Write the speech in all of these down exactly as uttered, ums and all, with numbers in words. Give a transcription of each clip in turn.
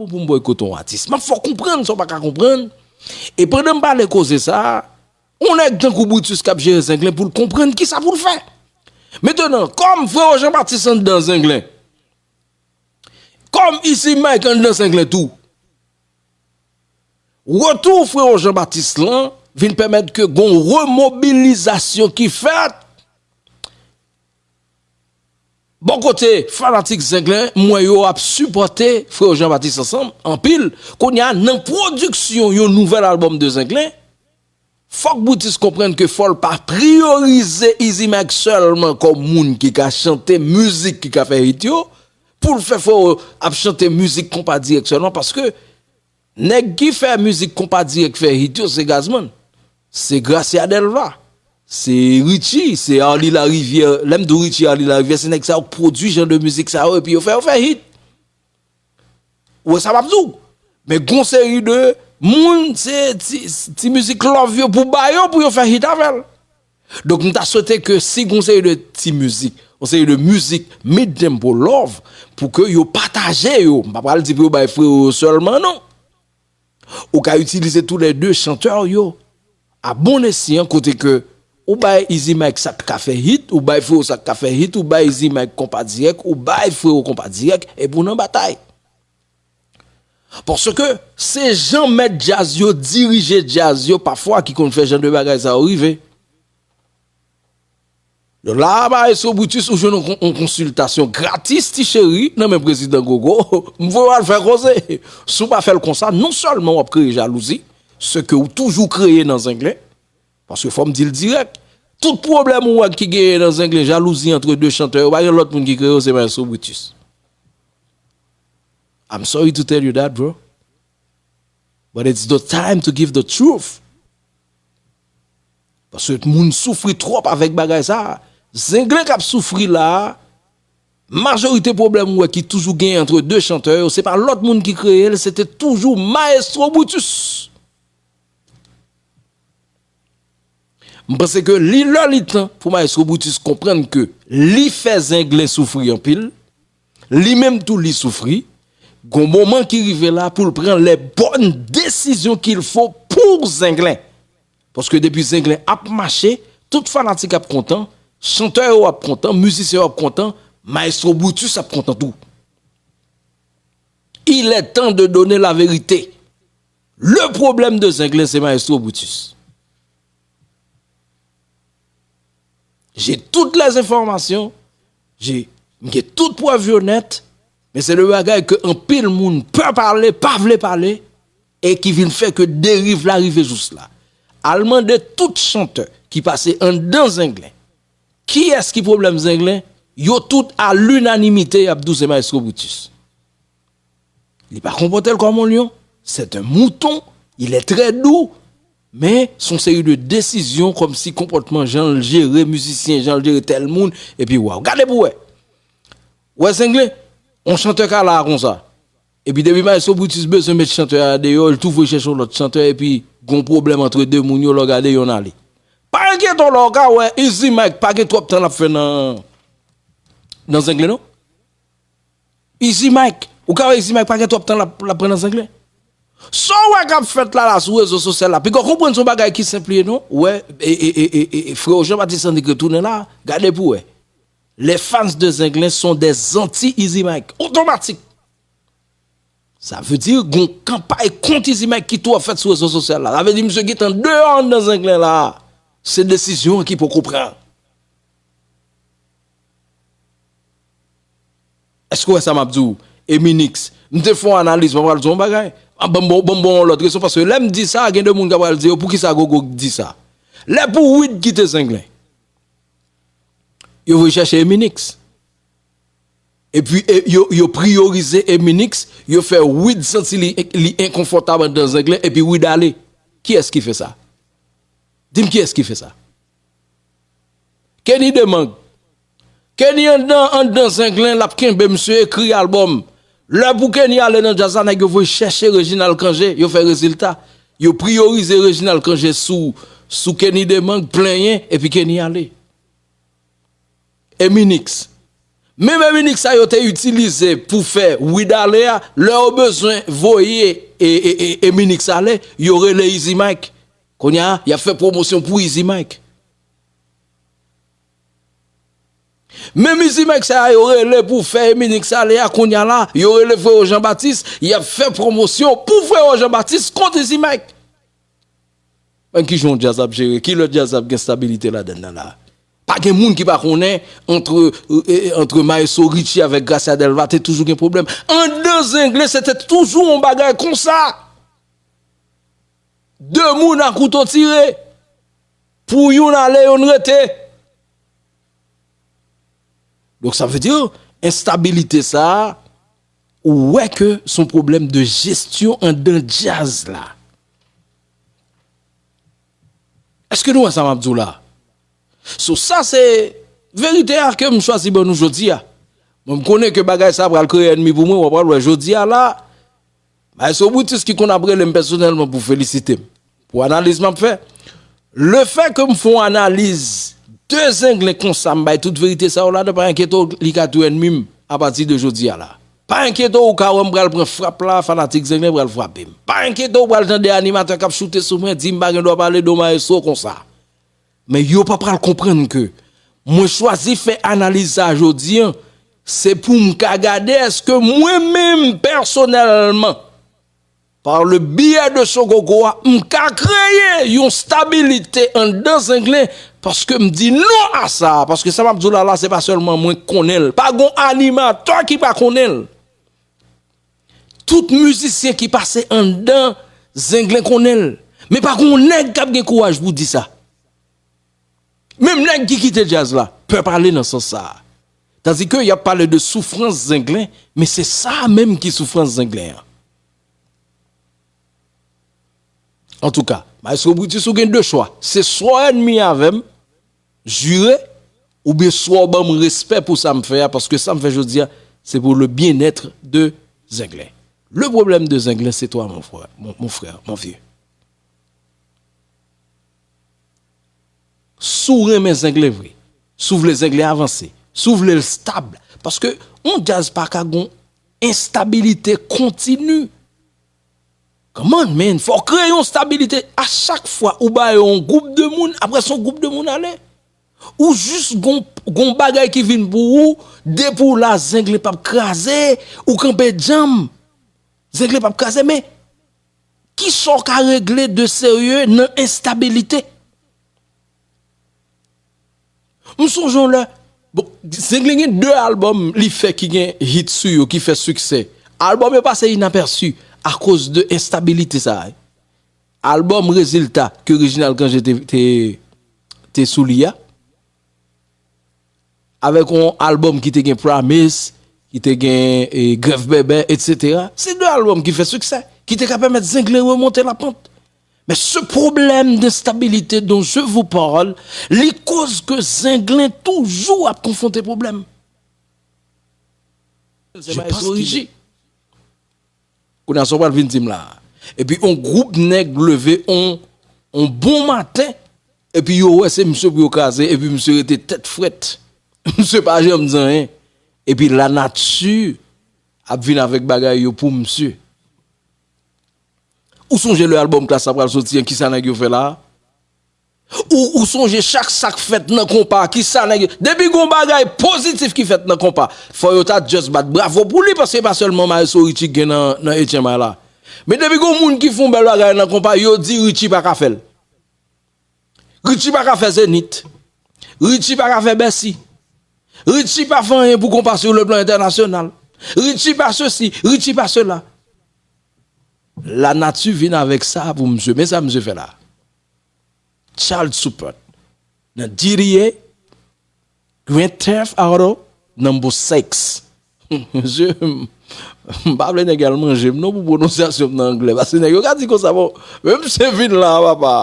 Pou m boykote yon atis. M ap fè w konprann sa w pa ka konprann. E pandan m pale koze sa a, yon nèg tankou Brutus k ap jere Zenglen pou l konprann kisa pou l fè. Mentnan, kòm Freo Jean Baptiste anndan Zenglen, kòm Easy Mike anndan Zenglen tou, retou Freo Jean Baptiste lan vin pèmèt ke gon remobilizasyon ki fèt. Bò kote fanatik Zenglen, m wè yo ap sipòte Freo Jean Baptiste ansanm anpil. Kounye a, nan pwodiksyon yon nouvèl albòm de Zenglen, fòk Brutus konprann ke fò l pa priyorize Easy Mike sèlman kòm moun ki ka chante mizik ki ka fè hit yo, pou l fè Freo ap chante mizik konpa dirèk sèlman, paske nèg ki fè mizik konpa dirèk fè hit yo, se Gazman. Se Gracia Delva. Se Richie, se Arly Larivière. Lè m di w Richie, Arly Larivière, se nèg sa yo k pwodui jan de mizik sa yo, epi yo fè yo fè hit. Ou wè sa m ap di w? Men gon seri de moun, se ti, ti mizik love yo pou ba yo, pou yo fè hit avè l. Donk, m ta swete ke si gon seri de ti mizik, yon seri de mizik mid-tempo love, pou ke yo pataje yo. M pa pral di pou yo bay Freo yo sèlman, non. Ou ka itilize toulède chantè yo a bon esyan, kote ke ou bay Easy Mike sa k ka fè hit, ou bay Freo sa k ka fè hit, ou bay Easy Mike konpa dirèk, ou bay Freo konpa dirèk, epi w nan batay. Paske se jan mèt djaz yo dirije djaz yo pafwa ki konn fè jan de bagay sa yo rive. Donk la a, Maestro Brutus, ou jwenn yon kon-, yon konsiltasyon gratis, ti cheri, nan men Prezidan Gogo. M voye w al fè koze. Si w pa fè l konsa, non sèlman w ap kreye jalouzi, se ke w toujou kreye nan Zenglen, paske fò m di l dirèk, tout pwoblèm ou wè ki genyen nan Zenglen, jalouzi antre de chantè yo, pa gen lòt moun ki kreye yo, se Maestro Brutus. I'm sorry to tell you that, bro. But it's the time to give the truth. Paske moun soufri twòp avèk bagay sa a. Zenglen k ap soufri la a, majorite pwoblèm ou wè ki toujou genyen antre de chantè yo, se pa lòt moun ki kreye l, se te toujou Maestro Brutus. M panse ke li lè li tan pou Maestro Brutus konprann ke li fè Zenglen soufri anpil, li menm tou li soufri, gon moman ki rive la pou l pran les bonnes décisions qu'il faut pour Zenglen. Paske depi Zenglen ap mache, tout fanatik ap kontan, chantè yo ap kontan, mizisyen yo ap kontan, Maestro Brutus ap kontan tou. Il est temps de donner la vérité. Le problème de Zenglen, se Maestro Brutus. J'ai toutes les informations, j'ai, m gen tout prèv yo nèt, men se de bagay ke anpil moun pè pale, pa vle pale, e ki vin fè ke deriv la rive jous la. Al mande tout chantè ki pase anndan Zenglen, kiyès ki pwoblèm Zenglen, yo tout a linanimite y ap di w se Maestro Brutus. Li pa konpòte l kòm yon lyon. C'est un mouton. Il est très doux. Men, se yon seri de desizyon, kòmsi konpòtman, jan l jere mizisyen, jan l jere tèl moun, epi waw. Gade pou wè. Wè Zenglen, yon chantè ka la konsa. Epi depi Maestro Brutus bezwen met chantè a deyò, l tou voye chèche yon lòt chantè, epi gon pwoblèm antre de moun yo, lè w gade yonn ale. Pa enkyete w, lè w ka wè Easy Mike pa gen twòp tan l ap fè nan, nan Zenglen, non. Easy Mike. Ou ka wè Easy Mike pa gen twòp tan l ap, l ap pran nan Zenglen. Sa w wè k ap fèt la, la sou rezo sosyal la, piga w konprann se yon bagay ki senp li ye non. Ou wè, e, e, e, e, e, Freo Jean Baptiste Henrique retounen la, gade pou wè. Les fans de Zenglen sont des anti Easy Mike. Otomatik. Sa vle di gon kanpay kont Easy Mike ki tou ap fèt sou rezo sosyal la. Sa vle di misye gentan deyò anndan Zenglen la. Se desizyon an ki poko pran. Èske w wè sa m ap di w? Eminix, m te fè yon analiz, m ap pral di w yon bagay. A, ban m, ban m, ban m ba w yon lòt rezon, paske lè m di sa, gen de moun k ap pral di yo, poukisa Gogo di sa? Lè pou Wid kite Zenglen, yo voye chèche Eminix. Epi, e, yo, yo priyorize Eminix, yo fè Wid santi li, li enkonfòtab anndan Zenglen, epi Wid ale. Kiyès ki fè sa? Di m kiyès ki fè sa? Kenny Demang. Kenny anndan, anndan Zenglen, l ap kenbe misye ekri albòm. Lè pou Kenny ale nan djaz la, nèg yo voye chèche Reginald Cangé, yo fè rezilta. Yo priyorize Reginald Cangé sou, sou Kenny Demang, plenyen, epi Kenny ale. Eminix. Menm Eminik sa yo te itilize pou fè Wid ale a, lè yo bezwen voye e, e, e, Eminik sa ale, yo rele Easy Mike. Kounye a, y ap fè pwomosyon pou Easy Mike. Menm Easy Mike sa yo rele pou fè Eminik sa ale a, kounye a la, yo rele Frewo Jean Baptiste, y ap fè pwomosyon pou Frewo Jean Baptiste kont Easy Mike. Men ki jan djaz ap jere? Ki lè djaz ap gen stabilite ladann nan la? Pa gen moun ki pa konnen antre, e, antre Maestro Richie avèk Gracia Delva te toujou gen pwoblèm. Anndan Zenglen, se te toujou yon bagay konsa. De moun a kouto tire. Pou youn ale, youn rete. Donk, sa vle di, enstabilite sa a, ou wè ke se yon pwoblèm de jesyon anndan djaz la. Èske nou wè sa m ap di w la? So, sa se verite a ke m chwazi ban nou jodi a. Mwen, m konnen ke bagay sa a pral kreye ènmi pou mwen, w ap pral wè jodi a la, Maestro Brutus ki konn ap rele m pèsonèlman pou felisite m pou analiz m ap fè. Lefètke m fè yon analiz de Zenglen konsa, m bay tout verite sa yo ladan, pa enkyete w, li ka tou ènmi m apati de jodi a la. Pa enkyete w, ou ka wè m pral pran frap la, fanatik Zenglen pral frape m. Pa enkyete w, ou pral tande animatè k ap choute sou mwen, di m pa gen dwa pale de yon maestro konsa. Men yo pa pral konprann ke mwen chwazi fè analiz sa a jodi a, se pou m ka gade èske mwen menm pèsonèlman, par le biais de Sogogo a, m ka kreye yon stabilite anndan Zenglen, paske m di non a sa, paske sa m ap di w la, la, se pa sèlman mwen k konnen l. Pa gon animatè ki pa konnen l. Tout mizisyen ki pase anndan Zenglen konnen l. Men pa gon nèg k ap gen kouraj pou di sa. Menm nèg ki kite djaz la, pè pale nan sans sa a. Tandike y ap pale de soufrans Zenglen, men se sa a menm ki soufrans Zenglen an. Antouka, Maestro Brutus, ou gen de chwa. Se swa w ènmi avè m, jire, oubyen swa w ban m respè pou sa m fè a, paske sa m fè jodi a, se pour le bien-être de Zenglen. Le problème de Zenglen, c'est toi, mon frère, mon, mon frère, mon vieux. Si w renmen Zenglen vre, si w vle Zenglen avanse, si w vle l stab, paske yon djaz pa ka gon enstabilite kontini. Come on, man, fò w kreye yon stabilite. A chak fwa ou ba yo yon gwoup de moun, apre se yon gwoup de moun ale. Ou jis gon, gon bagay ki vin pou ou, depi w la, Zenglen p ap kraze, ou kanpe djanm. Zenglen p ap kraze, men kisa w ka regle de serye nan enstabilite? M sonje yon lè, bon, Zenglen gen de albòm li fè ki gen hit sou yo, ki fè siksè. Albòm yo pase inapèsi akoz de enstabilite sa a. Albòm Rezilta ke Reginald Cangé te, te, te sou li a. Avèk yon albòm ki te gen Promise, ki te gen, e, Grèv Bèbè, etsetera. Se de albòm ki fè siksè, ki te ka pèmèt Zenglen remonte lapant. Men ce problème d'instabilité dont je vous parle, li koz ke Zenglen toujou ap konfwonte pwoblèm. Je pense qu'il est Kounye a sa w pral vin di m la. Epi yon gwoup nèg leve on, on bon maten, epi yo wè se misye pou yo kraze, epi misye rete tèt frèt. Misye pa janm di anyen. Epi lanati ap vin avèk bagay yo pou misye. Ou sonje lè albòm Klass la pral soti an, kisa nèg yo fè la? Ou, ou sonje chak sa k fèt nan konpa, kisa nèg yo, depi gon bagay pozitif ki fèt nan konpa, fò yo ta just bat bravo pou li, paske se pa sèlman Maestro Richie k gen nan, nan Etyen May la. Men depi gon moun ki fè yon bèl bagay nan konpa, yo di Richie pa ka fè l. Richie pa ka fè Zenith. Richie pa ka fè Bèsi. Richie pa fè anyen pou konpa sur le plan international. Richie pa sesi, Richie pa sela. Lanati vin avèk sa pou misye. Men sa misye fè la. Child support. Nan G T A, Grand Theft Auto, number six. Mesye, m, m pa vle nèg al manje m non pou pwononsyasyon m nan anglè. Paske nèg yo ka di konsa, bon, men misye vin la, papa.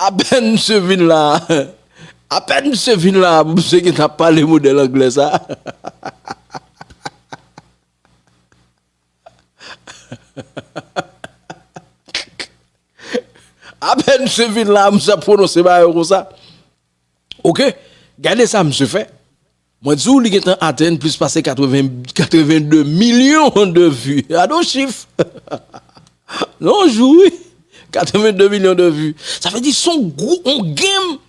Apèn misye vin la. Apèn misye vin la, pou misye gentan ap pale modèl anglè sa. Apèn misye vin la, misye ap pwononse bagay yo konsa. Oke, gade sa misye fè. Mwen di w, li gentan atenn plis pase katreven, katreven de milyon de vi. Gade yon chif. Nan yon jou, wi. Katreven de milyon de vi. Sa vle di se yon gwo, yon game.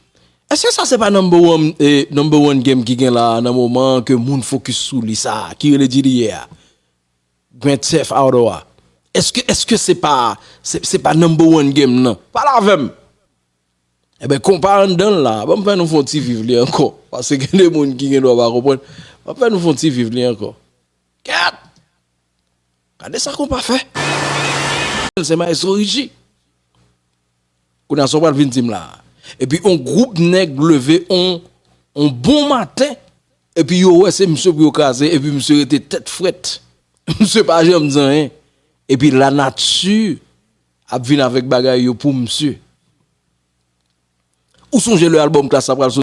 Èske sa se pa number one, eh, number one game ki gen la nan moman ke moun fokis sou li sa, ki rele G T A a? Grand Theft Auto a. Èske, èske se pa, se, se pa number one game nan? Pale avè m. Ebyen, konpa anndan l la, ban m fè nou fè yon ti viv li ankò. Paske gen de moun ki gen dwa pa konprann. Ban m fè nou fè yon ti viv li ankò. Kèt! Gade sa konpa fè. Se Maestro Richie. Kounye a sa w pral vin di m la. Epi yon gwoup nèg leve yon, yon bon maten. Epi yo wè se misye pou yo kraze. Epi misye rete tèt frèt. Misye pa janm di anyen. Epi lanati ap vin avèk bagay yo pou misye. Ou sonje lè albòm Klass la pral soti?